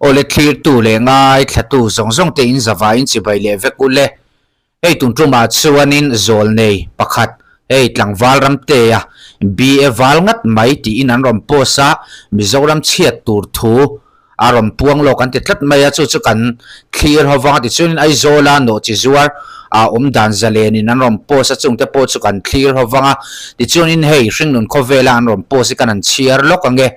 Awle thlirtu leh ngaithlatu zawng zawng te in zavaiin chibai leh vek u le. Hei tun tumah chuanin zawlnei pakhat hei tlangval ramtea BA val ngat mai tiin an rawn post a, Mizoram chhiat tur thu a rawn puang lawk an ti tlat mai a, chu chu kan thlir ho vang a tichuanin Aizawla nawhchi zuar a awm dan zalenin an rawn post a, chungte pawh chu kan thlir ho vang a, tichuanin hei hringnun khawvela an rawn post hi kan han chhiar lawk ang e.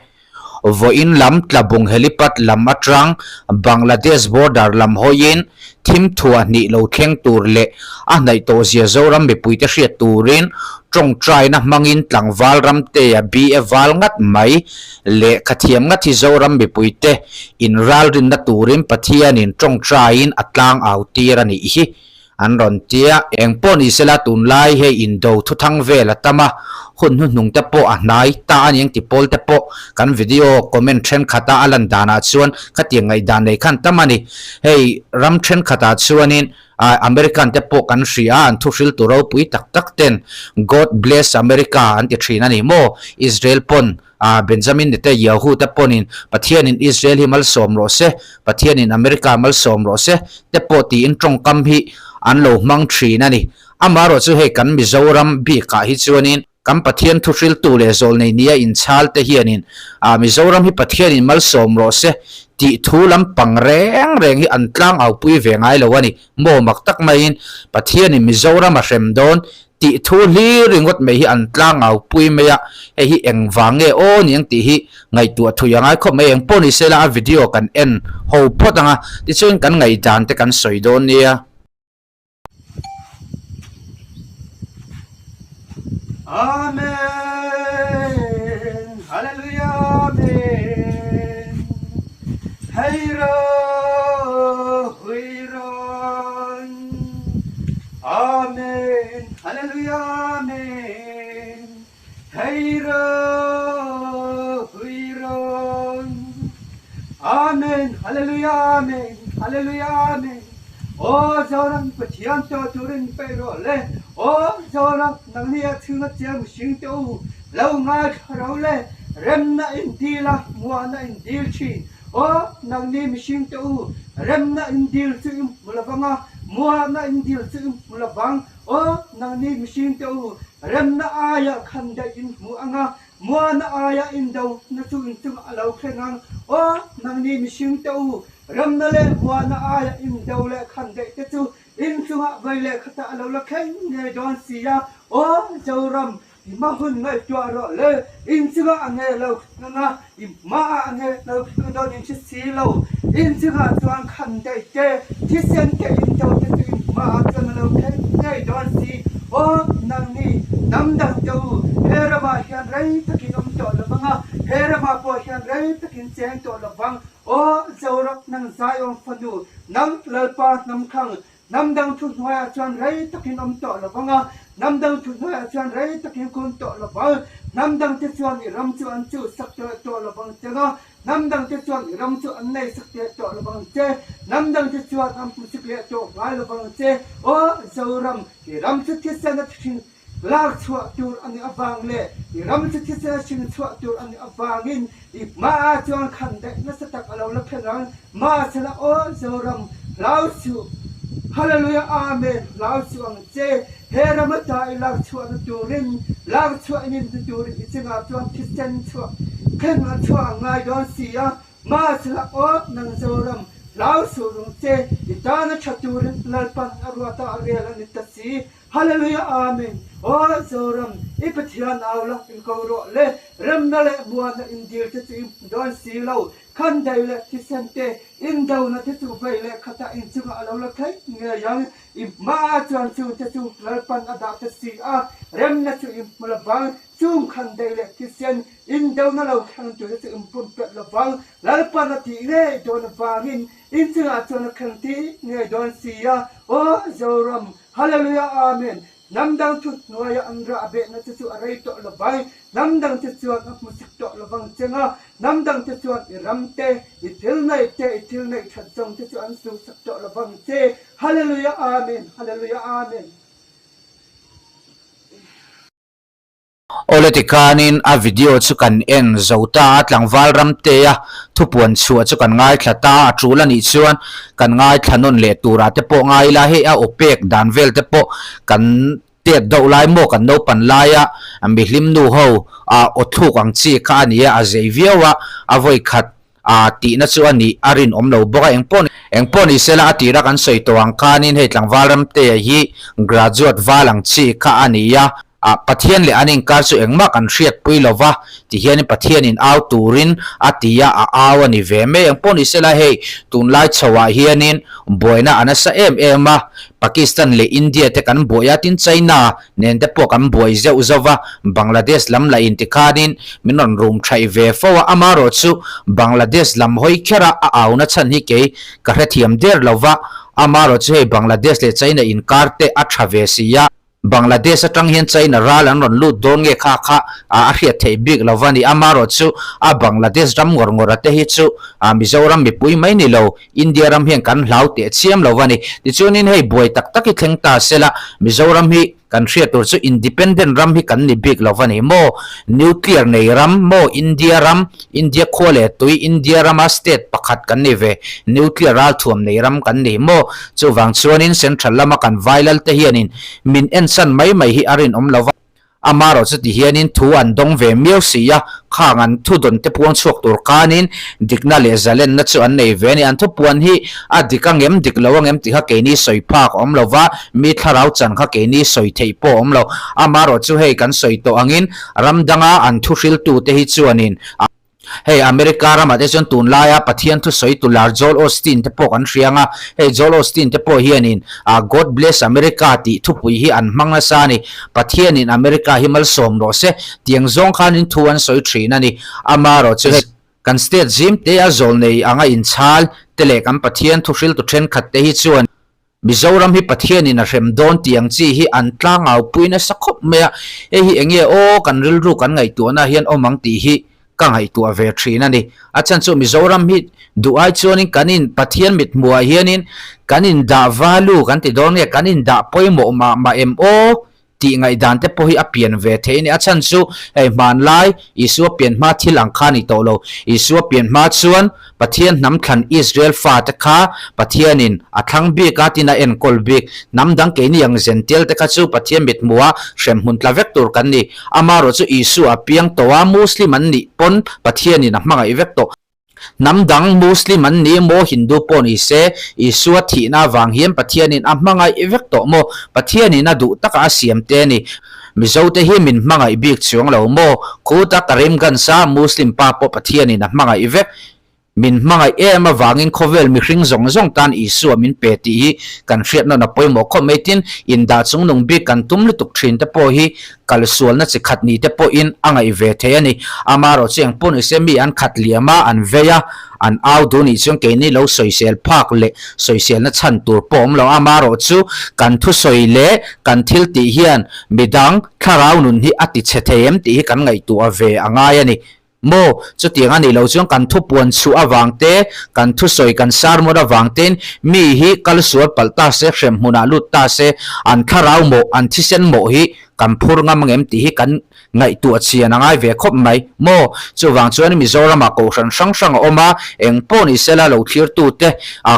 Vawiin lam Tlabung helipad lam atang Bangladesh border lam hawiin thim thuah hnih lo thleng tur leh a hnaih tawh zia Zoram mipuite hriat turin tawngtaina hmangin tlangval ramtea BA val ngat mai leh khathiam ngat hi Zoram mipuite inralrinna turin Pathianin tawngtaiin a tlang au tir a nih hi. An rawn tia, eng pawh ni sela tunlai hei indo thuthang vel a tam a, hun hnuhnung te pawh a hnai ta a ni ang ti pawl te pawh kan video comment thenkhat a a lan danah chuan khatiang ngaihdan nei khan tam a ni. Hei ram thenkhatah chuanin American te pawh kan hria a, an thuhril tu ropui tak tak ten God bless America an ti thin a ni maw? Israel pawn A Benjamin Netanyahu te pawnin Pathianin Israel hi malsawm rawh se, Pathianin America malsawm rawh se te pawh tiin tawngkam hi an lo hmang thin a ni. Amaherawh chu hei kan Mizoram bikah hi chuanin kan Pathian thuhriltu leh zawlnei nia inchhal te hianin a Mizoram hi Pathianin malsawm rawh se tih thu lampang reng reng hi an tlangaupui ve ngai lo a ni. Maw mak tak maiin Pathianin Mizoram a hrem dawn Tih thu hlir ringawt mai hi an tlangau pui mai a, hei hi eng vang nge aw ni ang tih hi ngaihtuah thui a ngai khawp mai. Eng pawh ni se la a video kan en ho phawt ang a, tichuan kan ngaihdan te kan sawi dawn nia. Amen Hallelujah Amen Heira Huiran Amen Hallelujah Amen Heira Huiran Amen Hallelujah Amen Hallelujah Amen Aw Zoram Pathian to turin peih rawh le Aw Zoram nangni a chhunga chiang mihring te u lo ngaithla ro le remna in dil a muahna in dil thin Aw nangni mihring te u remna in dil chu i hmu lovang a muahna in dil chu i hmu lovang Aw nangni mihring te u remna aia khan daih in hmu ang a Muana aia indo na chu inchungah a lo thleng ang. Aw, nangni mihring te u, ramna leh muana aia indo leh khandaih te chu inchungah vai leh khatah a lo la thleng ngei dawn si a. Aw, Zoram, i hma hun ngaihtuah rawh le, inchungah a nge lo thleng ang a, i hmaah a nge lo thleng dawn in hre si lo. Inchungah chuan khandaih te, thisen te, indo te chu i hmaah chuan a lo thleng ngei dawn si. Aw, nangni hnam dang te u, he ramah hian rei takin awm tawh lo vang a, he ramah pawh hian rei takin cheng tawh lo vang. Aw, Zoram, nang Zion fanu, nang Lalpa hnam khang, hnam dang thu hnuaiah chuan rei takin awm tawh lo vang a, hnam dang thu hnuaiah chuan rei takin kun tawh lo vang. Hnam dangte chuan i ram chu an chuhsak tawh tawh lo vang cheng a, Hnam dangte chuan i ram chu an nei sak leh tawh lo vang che, hnam dangte chuan an hmu sik leh tawh ngai lo vang che. Aw Zoram, i ram chu thisen a hring lak chhuah tur a nih avang leh i ram chu thisen a hring chhuah tur a nih avangin i hmaah chuan khan daih nasa tak a lo la thleng ang. Mahsela aw Zoram, hlau suh. Hallelujah Amen, hlau suh ang che. He ram ata i lak chhuahna turin, lak chhuah in inhnu turin i chungah chuan thisen chhuah thleng a chhuah a ngai dawn si a, mahsela aw nang Zoram, hlau suh rung che, i tana tha turin Lalpan a ruat a a rel a ni ta si. Hallelujah Amen! Aw Zoram, i Pathian au la in ko rawh le, remna leh muana in dil te chu i hmu dawn si lo, khan dai leh thisen te, indona te chu vei leh khatah in chungah a lo la thleng ngei ang. I hmaah chuan chungte chu Lalpan a dah ta si a, remna chu i hmu lovang, chung khan dei leh thisen indona lo thleng tute chu in pumpelh lovang. Lalpan a tih ngei dawn avangin in chungah chuan a thleng tih ngei dawn si a. Aw Zoram, Hallelujah Amen! Hnam dang thu hnuaia an rah behna che chu a rei tawh lovang, hnam dang che chuan a hmusik tawh lovang cheng a, hnam dang che chuan i ram te, i thil neih te, i thil neih that zawng te chu an suhsak tawh lovang che. Hallelujah Amen Hallelujah Amen. Awle tikhanin a video chu kan en zo ta a, tlangval Ramtea thupuan chhuah chu kan ngaithla ta a, a tul a nih chuan kan ngaithla nawn leh turah te pawh ngai ila, hei a aw pek dan vel te pawh kan tet deuh lai maw kan naupan laia mihlim nu ho ah aw thluk ang chi kha a ni a, a zei viau a, a vawi khat a tihna chu a nih a rinawm lo bawk a, engpawh engpawh ni sela a tira kan sawi tawh ang khanin hei tlangval Ramtea hi graduate val ang chi kha a ni a, ah Pathian leh an inkar chu engmah kan hriatpui lo va tihianin Pathianin au turin a ti a, a au a ni ve mai, engpawh ni sela hei tunlai chhoah hianin buaina a nasa em em a, Pakistan leh India te kan buai a, tin China nen te pawh kan buai zeuh zauh va, Bangladesh lam lah inti khanin min rawn rum thaih ve fo a, amarawh chu Bangladesh lam hawi kher a a auna chhan hi kei ka hrethiam der lo va, amarawh chu hei Bangladesh leh China inkar te a tha ve si a. Bangladesh atang hian China ral an rawn lut dawn nge kha kha a hriat theih bik lo va ni, amarawh chu a Bangladesh ram ngawr ngawr a te hi chu Mizoram mipui mai ni lo, India ram hian kan hlau teh chiam lo va ni. Tichuanin hei buai tak tak hi thleng ta sela, Mizoram hi kan hriat tur chu independent ram hi kan ni bik lo va ni maw? Nuclear nei ram maw? India ram, India khua leh tui, India rama state pakhat kan ni ve, nuclear ralthuam nei ram kan ni maw? Chuvang chuanin central lama kan vailal te hianin min ensan mai mai hi a rinawm lo va. Amarawh chu ti hianin thu an dawng ve miau si a, khang an thu dawn te puang chhuak tur kanin dikna leh zalenna chu an nei ve a ni. An thupuan hi a dik ang em, dik lo ang em tih kha keini sawi phak a awm lo va, mi thlarau chan kha keini sawi theih pawh a awm lo. Amarawh chu hei kan sawi tawh angin ram danga an thuhriltute hi chuanin a. Hei America ramah te chuan tunlaia Pathian thusawi tu lar Joel Osteen te pawh kan hria ang a, hei Joel Osteen te pawh hianin God bless America tih thupui hi an hmang nasa a ni. Pathianin America hi malsawm rawh se tiang zawng khanin thu an sawi thin a ni. Amarawh chu hei kan state zim te a zawl nei anga inchhal te leh kan Pathian thuhriltu thenkhat te hi chuan Mizoram hi Pathianin a hrem dawn tih ang chi hi an tlangau pui nasa khawp mai a, hei hi enge aw kan rilru kan ngaihtuahna hian awm ang tih hi ka ngaihtuah ve thin a ni. A chhan chu Mizoram hi duh ai chuanin kan in Pathian mithmuhah hianin kan indah value kan ti dawn nge kan indah pawimawh mah mah em aw tih ngaihdan te pawh hi a pian ve thei a ni. A chhan chu hei hmanlai Isua pian hma thil ang kha a ni tawh lo. Isua pian hma chuan Pathian hnam thlan Israel fate kha Pathianin a thlang bik a tin a enkawl bik. Hnam dang keini ang Zential te kha chu Pathian mithmuha hremhmun tla vek tur kan ni. Amarawh chu Isua a piang tawh a, Muslim an nih pawn Pathianin a hmangaih vek tawh. Hnam dang Muslim an ni maw Hindu pawh ni se, Isua thihna avang hian Pathianin a hmangaih vek tawh maw? Pathianin a duh taka a siam te a ni. Mizote hi min hmangaih bik chuang lo maw? Khuta Karimganj a Muslim pa pawh Pathianin a hmangaih vek. Min hmangaih em avangin khawvel mihring zawng zawng tan Isua min pe tih hi kan hriat nawn a pawimawh khawp mai. Tin, indah chungnung bik kan tum lutuk thin te pawh hi Kal sualna chi khat ni te pawhin a ngaih ve thei a ni. Amarawh chu eng pawh ni se mi an khat liam a, an vei a, an au duh nih chuan keini lo sawisel phak leh sawiselna chhan tur pawh awm lo. Amarawh chu kan thusawi leh kan thil tih hian midang thlarau nun hi a ti chhe thei em tih hi kan ngaihtuah ve a ngai a ni. Maw? Chutiang a nih loh chuan kan thupuan chhuah avang te, kan thusawi kan sermon avang tein mi hi kal sual palh ta se, hremhmunah lut ta se, an thlarau mawh, an thisen mawh hi kan phur ngam angem tih hi kan ngaihtuah chian a ngai ve khawp mai. Maw? Chuvang chuan Mizoramah kohhran hrang hrang a awm a, eng pawh ni sela lo thlirtute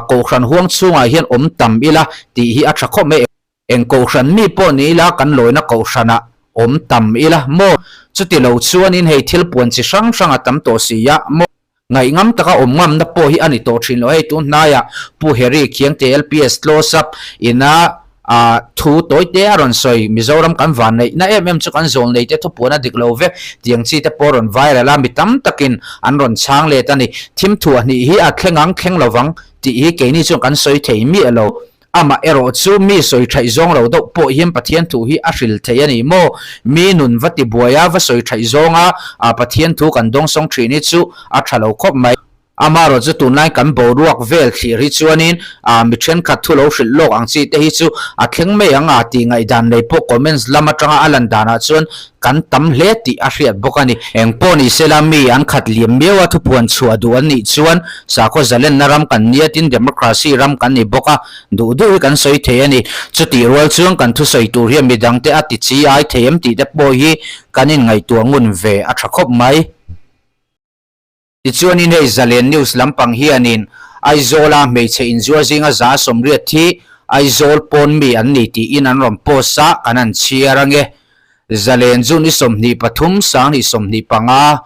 kohhran huang chhungah hian awm tam ila tih hi a tha khawp mai. Eng kohhran mi pawh ni ila kan lawina kohhranah awm tam ila maw? Chuti lo chuanin hei thil puan chi hrang hrang a tam tawh si a maw? Ngaihngam taka awm ngamna pawh hi a ni tawh thin lo. Hei tun hnaiah Pu Harry Khiangte LPS close up ina ah thu tawi te a rawn sawi. Mizoram kan van neihna em em chu kan zawl nei te thupuan a dik lo vek tiang chi te pawh rawn viral a, mi tam takin an rawn chhang let a ni. Thim thuah hnih hi a thleng ang thleng lovang tih hi keini chuan kan sawi thei miah lo. Amah erawh chu mi sawi thaih zawng lo deuh pawh hian Pathian thu hi a hril thei a ni maw? Mi nun va ti buai a, va sawi thaih zawnga Pathian thu kan dawngsawng thin hi chu a tha lo khawp mai. Amaherawh chu tunlai kan boruak vel thlir hi chuanin ah mi thenkhat thu lo hrilh lawk ang chi te hi chu a thleng mai ang a tih ngaihdan nei pawh comments lam atanga a lan danah chuan kan tam hle tih a hriat bawk a ni. Eng pawh ni sela mi an khat liam miau a thupuan chhuah duh an nih chuan sakhaw zalenna ram kan nia tin democracy ram kan ni bawk a, duh duh hi kan sawi thei a ni. Chutih rual chuan kan thusawi tur hian midangte a ti chi ai thei em tih te pawh hi kan inngaihtuah ngun ve a tha khawp mai. Tichuanin hei Zalen News lampang hianin Aizawla hmeichhe inzuar zinga 180 hi Aizawl pawn mi an ni tiin an rawn post a, kan han chhiar ange. Zalen chu ni 23, 2025,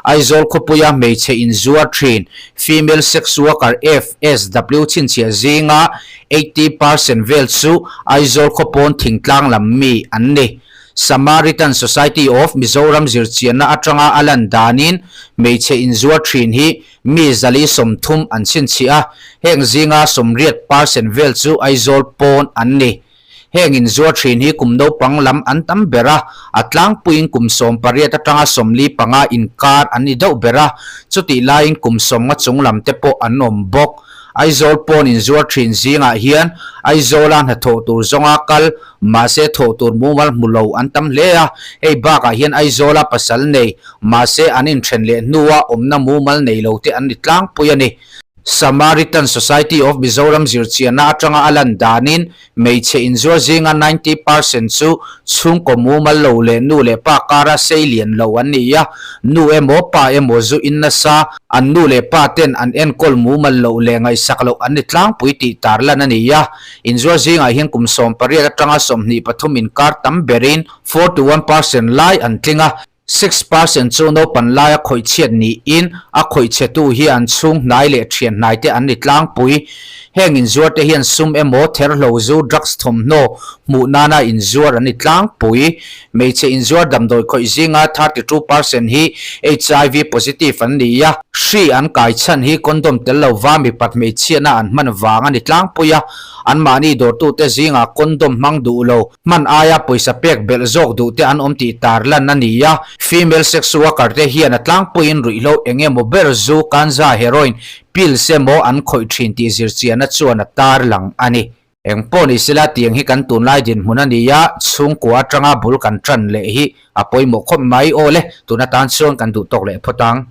Aizawl khawpuia hmeichhe inzuar thin Female Sex Worker, FSW, chhinchhiah zinga 80 percent vel chu Aizawl khawpawn thingtlang lam mi an ni. Samaritan Society of Mizoram zirchianna atanga a lan danin hmeichhe inzuar thin hi mi 430 an chhinchhiah a, heng zinga 80 percent vel chu Aizawl pawn an ni. Heng inzuar thin hi kum naupang lam an tam ber a, a tlangpuiin kum 18 atanga 45 inkar an ni deuh ber a, chutih laiin kum 50 chung lam te pawh an awm bawk. Aizawl pawn inzuar thin zingah hian Aizawla hnathawh tur zawnga kal, mahse thawh tur mumal hmu lo an tam hle a, hei bakah hian Aizawla pasal nei, mahse an inthen leh hnua awmna mumal nei lo te an ni tlangpui a ni. Samaritan Society of Mizoram zirchianna atanga a lan danin hmeichhe inzuar zinga 90 percent chu chhungkaw mumal lo leh nu leh pa kara sei lian lo an ni a, nu emaw pa emaw zu in nasa, an nu leh pa ten an enkawl mumal loh leh ngaihsak loh an ni tlangpui tih tarlan a ni a. Inzuar zingah hian kum 18 atanga 23 inkar tam berin 41 percent lai an tling a, 6 percent chu naupan laia khawih chhiat niin a khawih chhetu hi an chhung hnai leh thian hnai te an ni tlangpui. Heng inzuar te hian sum emaw therhlo zu drugs thawmhnaw hmuh nana inzuar an ni tlangpui. Hmeichhe inzuar damdawi khawih zinga 32 percent hi HIV positive an ni a, hri an kai chhan hi condom tel lova mipat hmeichhiatna an hman vang a ni tlangpui a, anmahni dawrtute zingah condom hmang duh lo, hman aia pawisa pek belh zawk duh te an awm tih tarlan a ni a, female sex worker te hian a tlangpuiin ruihhlo eng emaw ber zu, kanza, heroin, pills emaw an khawih thin tih zirchianna chuan a tarlang a ni. Eng pawh ni sela tiang hi kan tunlai dinhmun a ni a, chhungkua atanga bul kan tan leh hi a pawimawh khawp mai. Aw le, tun atan chuan kan duh tawk leh phawt ang.